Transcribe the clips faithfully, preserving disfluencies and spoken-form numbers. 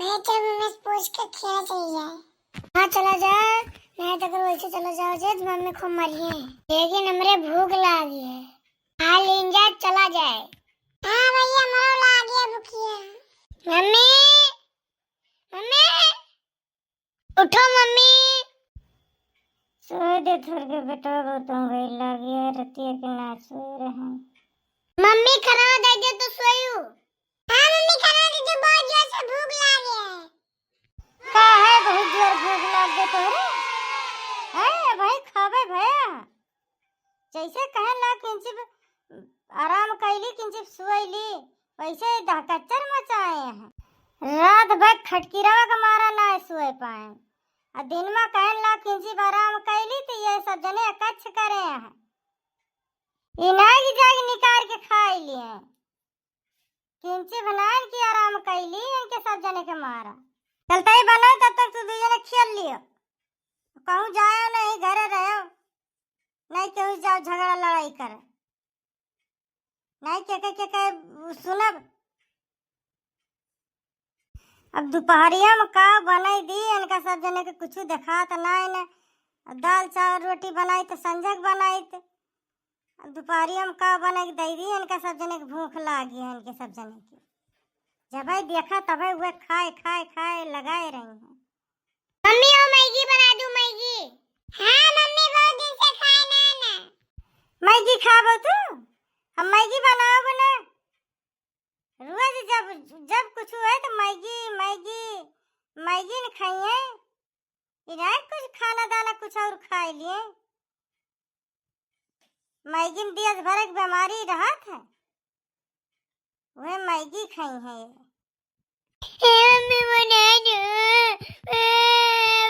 अरे, चल, मम्मी से पूछ के खेला चली जाए। हाँ, चला जाए, नहीं तो अगर वैसे चला जाओ जे, तो मम्मी खूब मरिए। लेकिन हमरे भूख लागी है, खा लीन जाए, चला जाए। हाँ भैया, हमरो लागी है भूखिया। मम्मी, मम्मी, उठो मम्मी। सोए दे थोड़ के बेटा, बहुत हो गई लागी है, रतिया के ना सोए रहे। मम्मी, खाना दे दे तो सोयू। हाँ मम्मी, खाना दे दे, बहुत जोर से भूख लागे है। का है, बहुत जोर भूख लाग गए तोहरे? हैं, भाई, खाबे भया? जैसे कहे ला किंची ब-, आराम कैली, किंची सोइली, वैसे ही दहकच्चर मचाए हैं। रात भर खटकिरवा के मारा ना सोए पाए, आ दिन में कहे ला किंची आराम कैली, तो ये सब जने एकच्छ करे हैं। इनाई की जाग निकाल के खाई लिए। किंची बनान की आराम कैली, इनके सब जने के मारा। चलते ही बनाओ, तब तक तू दू जने खेल लियो। कहूँ जायो नहीं, घरे रहो, नहीं केहू जाओ झगड़ा लड़ाई करे, नहीं के के, के, के सुनब। अब दुपहरिया में का बनाई दी, इनका सब जने के कुछ देखात नाई न। दाल चावल रोटी बनाई तो संझक बनाई तो अब दुपहरिया में का बनाई दे दी, इनका सब जने के भूख लागी है, इनके सब जने के। जब भाई देखा तब वह खाए खाए खाए लगाए रही हैं। मम्मी, वो मैगी बना दूँ, मैगी? हाँ मम्मी, बहुत दिन से खाए ना ना। मैगी खाबो तू? हम मैगी बनाओ ना। रोज जब, जब कुछ हुए तो मैगी, मैगी, मैगी न खाइए। इन्हें कुछ खाना दाना कुछ और खाए लिए। मैगी में दिया भर एक बीमारी रहत है, वह मैगी खाई है। ए मम्मी, बना दो। ए,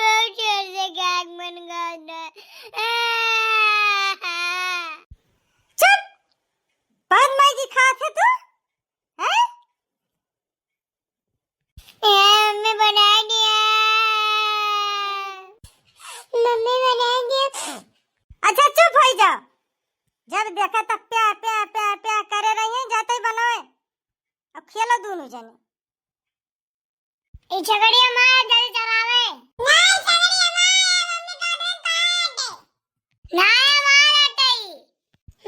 बहुत जोर से खाए मन करता है। चुप! बहुत मैगी खात है तू, हैं? ए, मम्मी, बना दिया। मम्मी, बना दिया। अच्छा, चुप हो जा। जब देखा तब प्या, प्या, प्या, प्या करे रही है, जाते ही बनाए। अब खेलो दोनों जने। ई छगड़िया मार जल्दी चलावे। नहीं, छगड़िया मार, मम्मी का दिन काट। नहीं, मार हटई।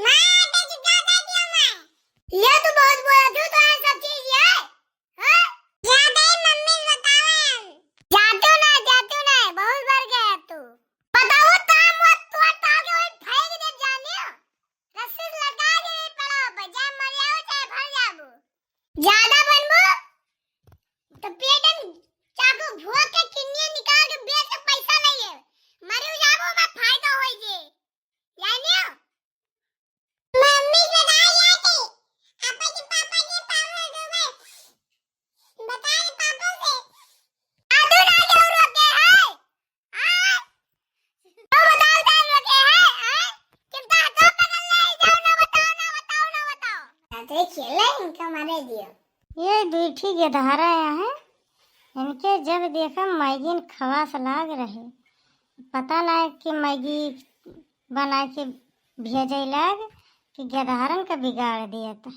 मार हटई, चिल्ला दे दिया मैं। ये तू बहुत बोला, तू तो है सब चीज ये। हाँ? जा दे मम्मी से बतावे हम। जातू ना, जातू ना, बहुत बढ़ गया तू। बताओ ताम वो तोड़ ताड़ के वही फेंक दे जानियो। रस्सी से लटका के नहीं पड़ा, बजा मर जाओ चाहे भर जाबू। ज्यादा बनबू तो पेट में चाकू भोंक के किडनी निकाल के बेच के पैसा ले ले। मरी जाबू, मैं फायदा होई जे। जानियो? मम्मी से बताई जाती। आपा जी, पापा जी, पापा जी, मैं बताई पापा से। जादू ना जरूरत है। हाँ? तो बताओ, बताओ, बताओ, हाँ? हाँ? कितना हाथों पकड़ ले, जाओ ना, बताओ, ना, बताओ, ना, बताओ। रात्रि खेले, इनका मारे दियो। ये दुई ठी गेदहरा आया है, इनके जब देखा मैगी न खवास लाग रहे, पता ना कि मैगी बना के भेजे लाग कि गेदहरन का बिगाड़ दिया था।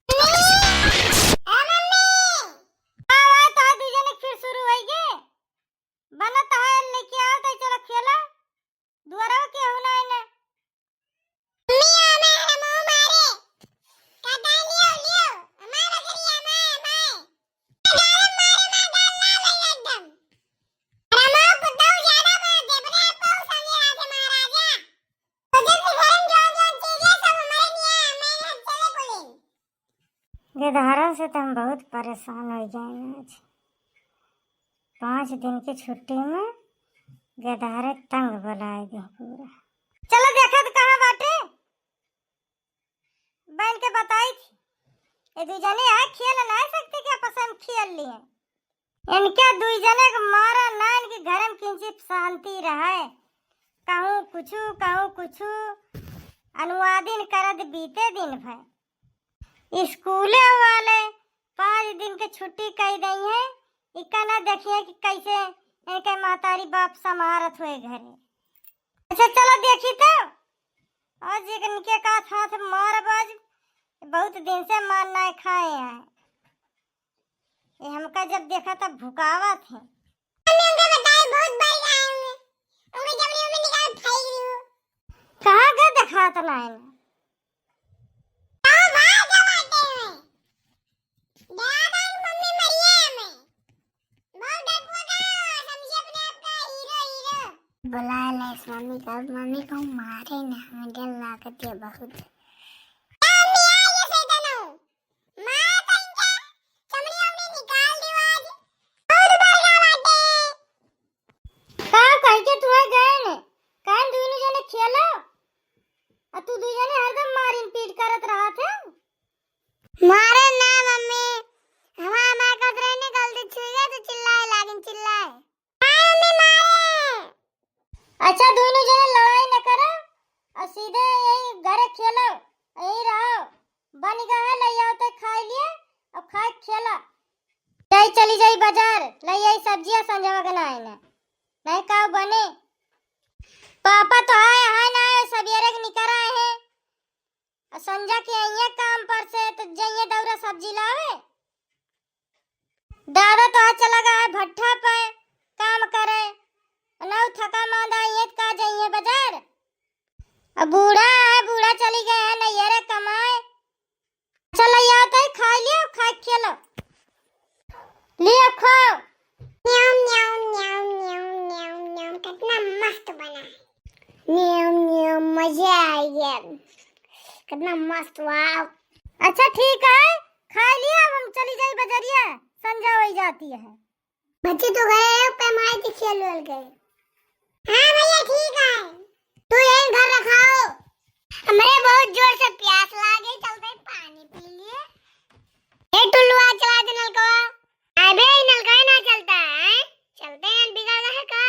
ए मम्मी! का बात है, दू जने फिर शुरू होई गे? बनत है, लेके आओ तो चलो खेलो। दुआरा केहू ना है ना। मम्मी, आ मैं, हम मारे। काटा लियो, लियो। हमार बकरिया, मैं, मैं। गाल मारे, मार गाल ना लगे एकदम। अरे माँ, बुद्धऊ ज्यादा बोल दे, अपने आप को समझे राधे महाराजा। तो जब से घर में जो, जो चीजें सब हमारे लिए, मैं यहाँ चले बोले। गेदहरा से तो हम बहुत परेशान हो जाए आज। पाँच दिन की छुट्टी में गेदहरा तंग बनाए दे पूरा। चलो देखा तो कहाँ बाटे, बहन के बताई थी। ये दू जने आए खेल ना सकते क्या, पसंद खेल लिए। इनके दुई जने के मारा ना, इनके घर में किंचित शांति रहे। कहूँ कुछु, कहूँ कुछु, अनुवादिन करत बीते दिन भर। स्कूले वाले पाँच दिन के छुट्टी कई दई है, इका ना देखिए कि कैसे इनके महतारी बाप संभारत हुए घरे। अच्छा चलो देखी तो, आज एक इनके का हाथ मार बाज, बहुत दिन से मार ना खाए हैं। जब देखा तब भुकावत है। मम्मी, उनका बताए बहुत बार आए हुए। उनके जबरी में निकाल फेंक दी हूँ। कहाँ गए देखात ना है? ओ भाई, क्या बात है? दया भाई, मम्मी मरिए हमें। बहुत डरपोक है, समझिए अपने आप का हीरो, हीरो। बुला ले इस मम्मी का, मम्मी को मारे ना, हमें डर लागत है बहुत। ए मम्मी, आ ये शैतान हो। मार तो इनका, चमड़ी वमड़ी निकाल दे आज। बहुत बड़का बाटे। का कह के तू है गए ने? काहे दुइनो जने खेलो? आ तू दुइ जने हरदम मारिन पीट करत रहत है। मारे ना मम्मी, हमार, हमार कसरे ने गलती छुई गए तो चिल्लाए लागिन, चिल्लाए। मारे मम्मी, मारे। अच्छा, दुइनो जने लड़ाई न करो और सीधे यही घरे खेलो, यही रहो। बन गया है, ले आओ तो खाई लिए, अब खाए खेलो। ले चली जाई बाजार, ले आई सब्जियां संजवा के नाई ना, नहीं का बने। पापा तो आए, आए ना आए, सवेरे के निकर आए हैं। और संजा के आइए काम पर से तो जाइए दौरा सब्जी लावे। दादा तो आज चला गया है भट्ठा पे काम करे, ना उ थका मांदा आइए तो का जाइए बाजार। अब बूढ़ा है, बूढ़ा चली गए हैं नैहरे कमाए। चलो यार, तई खा लियो, खा के खेलो। लियो, खाओ। न्याम, न्याम, न्याम, न्याम, न्याम, न्याम, कितना मस्त बना है। न्याम, न्याम, मजा आ गया। कितना मस्त, वाह। अच्छा, ठीक है, खा लिया, अब हम चली जाई बजरिया, संजा होई जाती है। बच्चे तो घरे है, पे माई के खेल वेल गए। हाँ भैया, ठीक है, तू यहीं घर रखाओ। हमरे बहुत जोर से प्यास लागे, चलते ही पानी पी लिए। ए टुल्लुआ, चला दे नलकवा। अबे, ये नलका ही ना चलता है, चलते हैं, बिगड़ गया है का?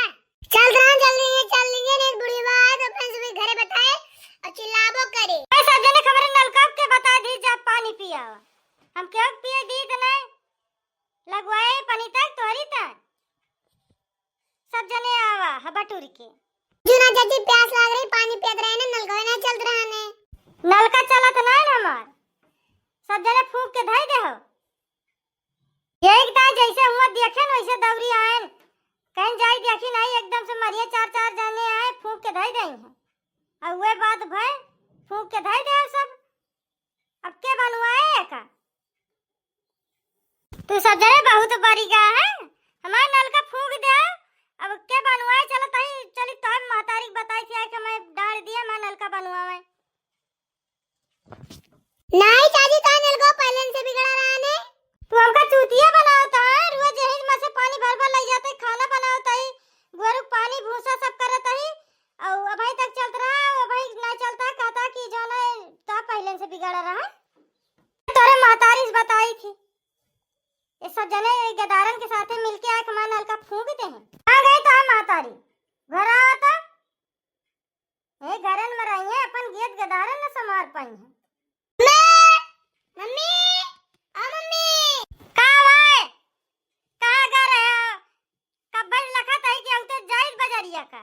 चल रहा, चल रही है, चल रही है, नहीं बुढ़ी बात, अपन सभी घरे बताए और चिल्लाबो करे। ए, सब जने हमरे नलका के बता दी, जा पानी पियावा। हम क्यों पिए दी तो नहीं? लगवाए पानी तक तोहरी तक। सब जने आवा, हबा टूर के। जूना चाची प्यास लाग रही, पानी पियत रहे ना, नलका ना चलत रहा ने। नलका चलत ना है हमार। सब जने फूंक के धई दे हो। एक दाई जैसे हुआ देखे न वैसे दौरी आए। कहीं जाई देखी नहीं, एकदम से मरिए चार चार जने आए, फूंक के धई दे हैं। और वे बात भय, फूंक के धई दे सब। अब के बनवाए का? तू सब जने बहुत बड़ी गा है, हमार नलका फूंक दे। अब के बनवाए चलत हई, चली तोहर महतारी के बताई थी, आके मैं डाल दिया, हमार नलका बनवावे। नहीं चाची, तोहर नलका पहले से बिगड़ा रहा ने। तू हमका चूतिया बनावत है, रोज यही में से पानी भर भर लई जाते, खाना बनावत है, गोरू के पानी भूसा सब करत है, और अभी तक चलत रहा, अभी नहीं चलता, कहता कि जो है, तो पहले से बिगड़ा रहा। तोरे महतारी से बताई थी। ये सब जने ये गदारन के साथे मिलके आके हमार नलका फूंक दे हैं। आ गए तो हम महतारी, घर आवा तो। ये घरन में रही हैं, अपन गेद गदारन न संभार पाई हैं। मम्मी, मम्मी, ओ मम्मी। का भाई? कहाँ गा रहे हो? कब बज लखा तही कि हम तो जाई बजरिया का।